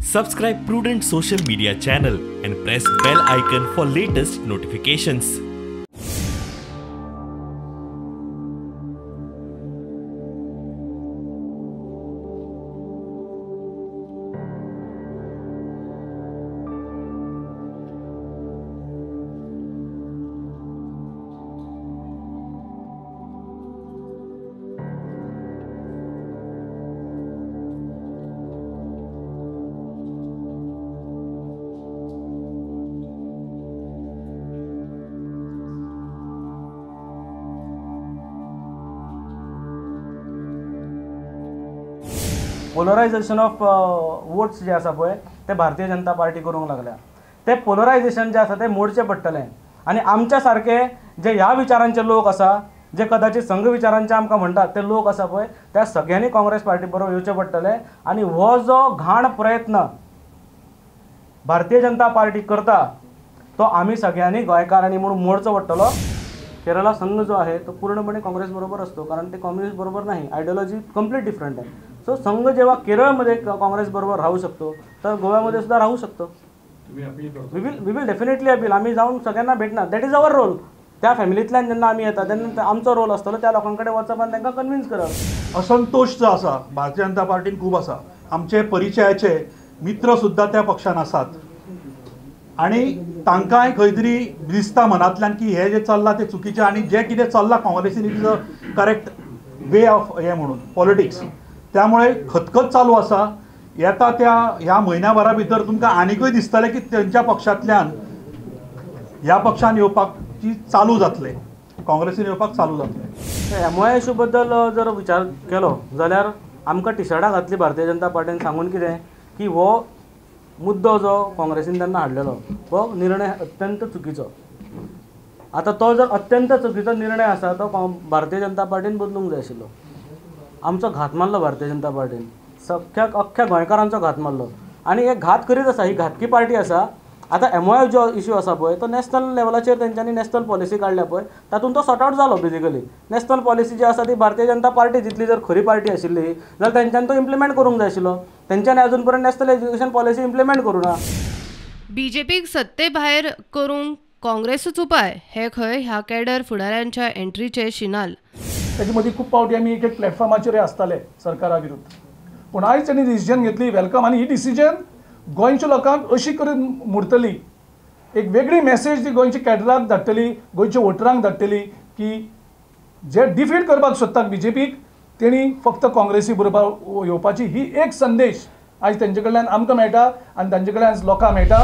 Subscribe Prudent Social Media channel and press bell icon for latest notifications. Polarisation of votes जे आसा पळय ते Bharatiya Janata party करूंक लागल्या. ते पोलरायझेशन जे आसा ते मोडचें पडटलें आनी आमच्या सारके जे ह्या विचारांचे लोक आसा, जे कदाचित संघ विचारांचे आमकां म्हणटात ते लोक आसा पळय, त्या सगळ्यांनी काँग्रेस पार्टी बरोबर येवचें पडटलें. आनी हो जो घाण प्रयत्न भारतीय जनता पार्टी करता तो आमी सगळ्यांनी गोंयकारांनी म्हणून मोडचो पडटलो. केरला संघ जो आहे तो पूर्णपणे काँग्रेस बरोबर असतो, कारण ते कम्युनिस्ट बरोबर नाही, आयडियोलॉजी कंप्लीट डिफरंट आहे. सो संघ जेव्हा केरळमध्ये काँग्रेस बरोबर राहू शकतो तर गोव्यामध्ये सुद्धा राहू शकतो. We will definitely appeal. आम्ही जाऊन सगळ्यांना भेटणार, that is our role. त्या फॅमिलींतल्यान जेन्ना आमी येता तेन्ना आमचो रोल आसतलो त्या लोकां कडेन वचप आनी तांकां कन्विन्स करप. असंतोष जो आसा भारतीय जनता पार्टीन खूब आसा. आमचे परिचयाचे मित्र सुद्दां त्या पक्षान आसात आनी तांकांय खंय तरी दिसता मनांतल्यान की हे जे चल्लां तें चुकीचें आनी जें कितें चल्लां काँग्रेसीन it is a correct way of हें म्हणून पॉलिटिक्स. त्यामुळे खतखत चालू आसा. येता त्या ह्या म्हयन्या भरा भितर तुमकां आनिकूय दिसतलें की तेंच्या पक्षांतल्यान ह्या पक्षान येवपाची चालू जातलें, काँग्रेसीन येवपाक चालू जातलें. एम ओ इशू बद्दल जर विचार केलो जाल्यार आमकां टिशर्टां घातली भारतीय जनता पार्टीन सांगून कितें की हो मुद्दो जो काँग्रेसीन तेन्ना हाडलेलो हो निर्णय अत्यंत चुकीचो. आतां तो जर अत्यंत चुकीचो निर्णय आसा तो भारतीय जनता पार्टीन बदलूंक जाय आशिल्लो. आमचो घात मारलो भारतीय जनता पार्टीन, सख्या अख्ख्या गोंयकारांचो घात मारलो आनी हे घात करीत आसा. ही घातकी पार्टी आसा. आतां एम ओ एफ जो इशू आसा पळय तो नॅशनल लेवलाचेर तेंच्यांनी नॅशनल पॉलिसी काडल्या पळय तातूंत तो सॉर्ट आवट जालो. बेजिकली नॅशनल पॉलिसी जी आसा ती भारतीय जनता पार्टी जितली जर खरी पार्टी आशिल्ली जाल्यार तेंच्यांनी तो इम्प्लिमेंट करूंक जाय आशिल्लो. तेंच्यांनी अजून पर्यंत नॅशनल एज्युकेशन पॉलिसी इम्प्लिमेंट करूं ना. बीजेपीक सत्ते भायर करूंक काँग्रेसूच उपाय हे खंय ह्या कॅडर फुडाऱ्यांच्या एंट्रीचे शिनाल. ताजे मदीं खूब फावटी आमी एक एक प्लॅटफॉर्माचेर आसताले सरकारा विरुद्ध, पूण आयज तांणी डिसिजन घेतली welcome. आनी ही डिसिजन गोंयच्या लोकांक अशी करून मुरतली, एक वेगळी मॅसेज ती गोंयच्या कॅडराक धाडटली, गोंयच्या वोटरांक धाडटली की जे डिफीट करपाक सोदतात बीजेपीक तेणी फक्त काँग्रेसी बरोबर येवपाची ही एक संदेश आयज तेंचे कडल्यान आमकां मेळटा आनी तांचे कडल्यान लोकांक मेळटा.